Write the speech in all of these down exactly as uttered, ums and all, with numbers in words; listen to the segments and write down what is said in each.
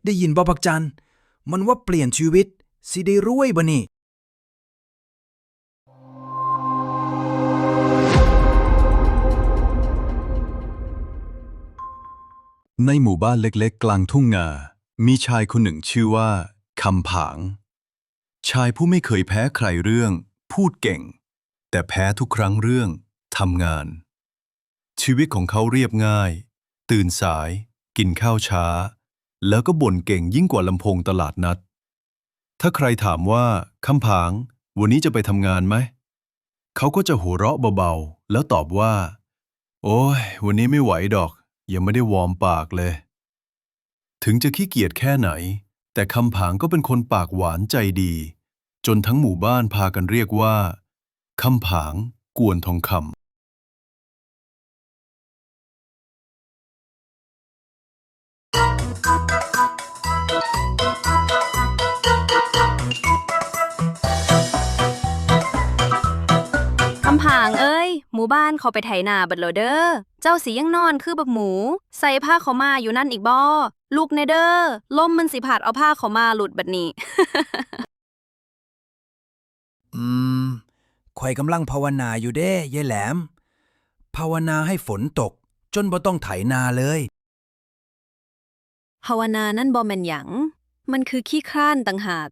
ได้ยินบ่บักจัน มันว่าเปลี่ยนชีวิต สิได้รวยบ่นี่ ในหมู่บ้านเล็กๆกลางทุ่งนา มีชายคนหนึ่งชื่อว่าคำผาง ชายผู้ไม่เคยแพ้ใครเรื่องพูดเก่ง แต่แพ้ทุกครั้งเรื่องทำงาน ชีวิตของเขาเรียบง่าย ตื่นสาย กินข้าวช้า แล้วก็บ่นเก่งยิ่งกว่าลำโพงตลาดนัด ถ้าใครถามว่า คำผาง วันนี้จะไปทำงานไหม เขาก็จะหัวเราะเบาๆ แล้วตอบว่า โอ้ย วันนี้ไม่ไหวดอก ยังไม่ได้วอร์มปากเลย ถึงจะขี้เกียจแค่ไหน แต่คำผางก็เป็นคนปากหวานใจดี จนทั้งหมู่บ้านพากันเรียกว่า คำผางกวนทองคำ คำผางเอ้ย หมู่บ้านเขาไปไถนาเบิดแล้วเด้อ เจ้าสิยังนอนคือบักหมู ใส่ผ้าขาวม้าอยู่นั่นอีกบ่ ลุกแหน่เด้อ ลมมันสิพัดเอาผ้าขาวม้าหลุดบัดนี้ อืม ข้อยกำลังภาวนาอยู่เด้ ยายแหลม ภาวนาให้ฝนตก จนบ่ต้องไถนาเลย ภาวนานั่นบ่แม่นหยัง มันคือขี้คร้านต่างหาก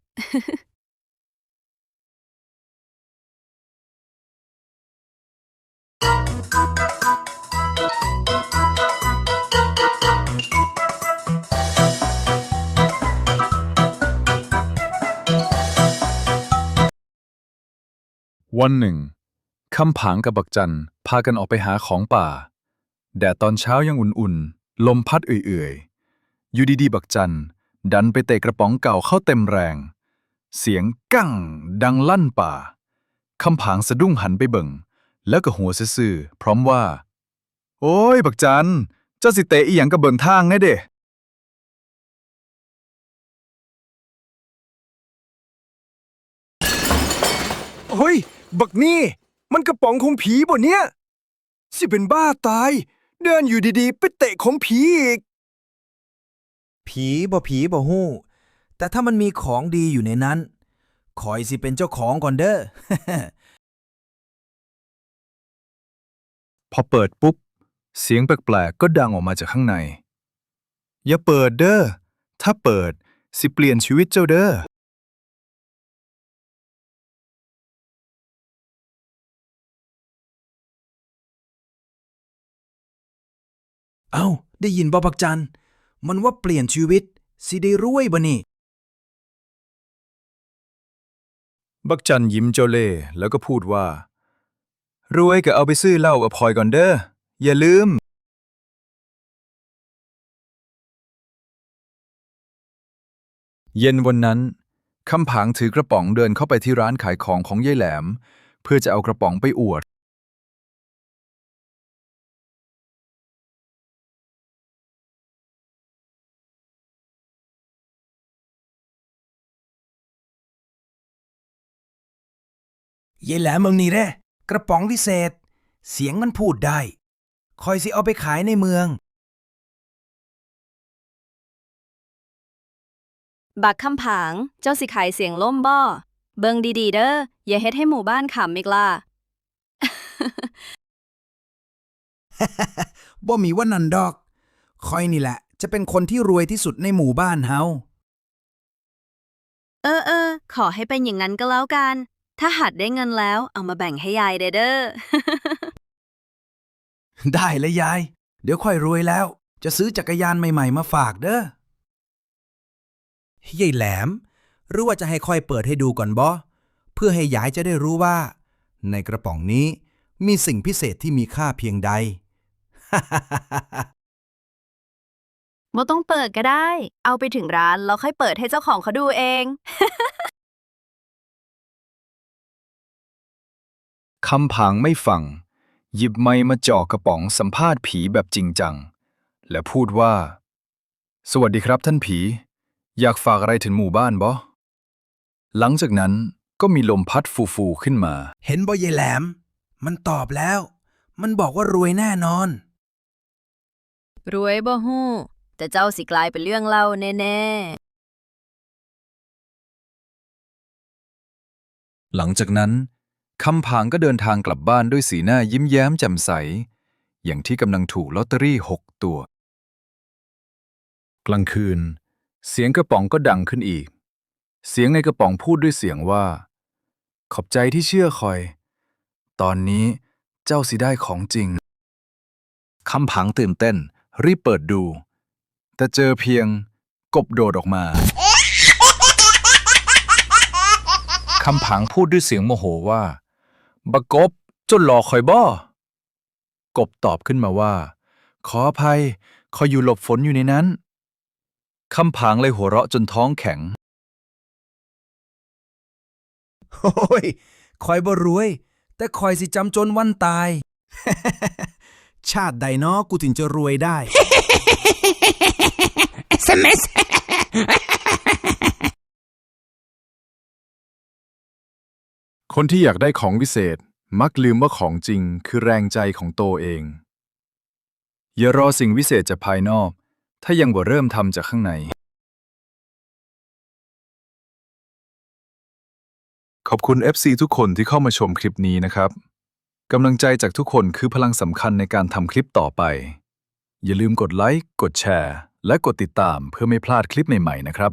วันหนึ่ง คำผางกับบักจันพากันออกไปหาของป่า แดดตอนเช้ายังอุ่นๆ ลมพัดเอื่อยๆ อยู่ดีๆ บักจันดันไปเตะกระป๋องเก่าเข้าเต็มแรง เสียงกั้งดังลั่นป่า คำผางสะดุ้งหันไปเบิ่ง แล้วก็หัวซื่อๆ พร้อมว่า โอ้ย บักจัน เจ้าสิเตะอีหยังกะเบิ่งทางแหน่เด้ เฮ้ย บักนี่ มันกระป๋องของผีบ่เนี่ย สิเป็นบ้าตาย เดินอยู่ดีๆ ไปเตะของผีอีก ผีบ่ผีบ่ฮู้ แต่ถ้ามันมีของดีอยู่ในนั้น ข้อยสิเป็นเจ้าของก่อนเด้อ พอเปิดปุ๊บ เสียงแปลกๆ ก็ดังออกมาจากข้างใน อย่าเปิดเด้อ ถ้าเปิด สิเปลี่ยนชีวิตเจ้าเด้อ เอ้า ได้ยินบ่บักจัน มันว่าเปลี่ยนชีวิต สิได้รวยบ่นี่ บักจันยิ้มเจ้าเล่ห์แล้วก็พูดว่า รวยก็เอาไปซื้อเหล้ากับข้อยก่อนเด้อ อย่าลืม เย็นวันนั้น คำผางถือกระป๋องเดินเข้าไปที่ร้านขายของของยายแหลม เพื่อจะเอากระป๋องไปอวด ยายแหลม เบิ่งนี่เด้ กระป๋องวิเศษ เสียงมันพูดได้ ข้อยสิเอาไปขายในเมือง บักคำผาง เจ้าสิขายเสียงลมบ่ เบิ่งดีๆ เด้อ อย่าเฮ็ดให้หมู่บ้านขำอีกล่ะ บ่มีวันนั้นดอก ข้อยนี่แหละ จะเป็นคนที่รวยที่สุดในหมู่บ้านเฮา เออเออ ขอให้เป็นอย่างนั้นก็แล้วกัน ถ้าหากได้เงินแล้ว เอามาแบ่งให้ยายเด้อ ได้เลยยาย เดี๋ยวข้อยรวยแล้ว จะซื้อจักรยานใหม่ๆ มาฝากเด้อ ยายแหลม หรือว่าจะให้ข้อยเปิดให้ดูก่อนบ่ เพื่อให้ยายจะได้รู้ว่า ในกระป๋องนี้มีสิ่งพิเศษที่มีค่าเพียงใด บ่ต้องเปิดก็ได้ เอาไปถึงร้านแล้วค่อยเปิดให้เจ้าของเขาดูเอง คำผางไม่ฟัง หยิบไมค์มาจ่อกระป๋องสัมภาษณ์ผีแบบจริงจัง และพูดว่า สวัสดีครับท่านผี อยากฝากอะไรถึงหมู่บ้านบ่ หลังจากนั้นก็มีลมพัดฟูๆ ขึ้นมา เห็นบ่ยายแหลม มันตอบแล้ว มันบอกว่ารวยแน่นอน รวยบ่ฮู้ แต่เจ้าสิกลายเป็นเรื่องเล่าแน่ๆ หลังจากนั้น คำผางก็เดินทางกลับบ้านด้วยสีหน้ายิ้มแย้มแจ่มใส อย่างที่กำลังถูกลอตเตอรี่หกตัว กลางคืน เสียงกระป๋องก็ดังขึ้นอีก เสียงในกระป๋องพูดด้วยเสียงว่า "ขอบใจที่เชื่อคอย ตอนนี้เจ้าสิได้ของจริง" คำผางตื่นเต้น รีบเปิดดู แต่เจอเพียงกบโดดออกมา คำผางพูดด้วยเสียงโมโหว่า "บักกบ เจ้าหลอกข้อยบ่" กบตอบขึ้นมาว่า "ขออภัย ข้อยอยู่หลบฝนอยู่ในนั้น" คำผางเลยหัวเราะจนท้องแข็ง "โอ้ย ข้อยบ่รวย แต่ข้อยสิจำจนวันตาย ชาติใดน้อกูถึงจะรวยได้" คนที่อยากได้ของวิเศษ มักลืมว่าของจริงคือแรงใจของตัวเอง อย่ารอสิ่งวิเศษจากภายนอก ถ้ายังบ่เริ่มทำจากข้างใน ขอบคุณ เอฟซี ทุกคนที่เข้ามาชมคลิปนี้นะครับ กำลังใจจากทุกคนคือพลังสำคัญในการทำคลิปต่อไป อย่าลืมกดไลค์ กดแชร์ และกดติดตามเพื่อไม่พลาดคลิปใหม่ๆ นะครับ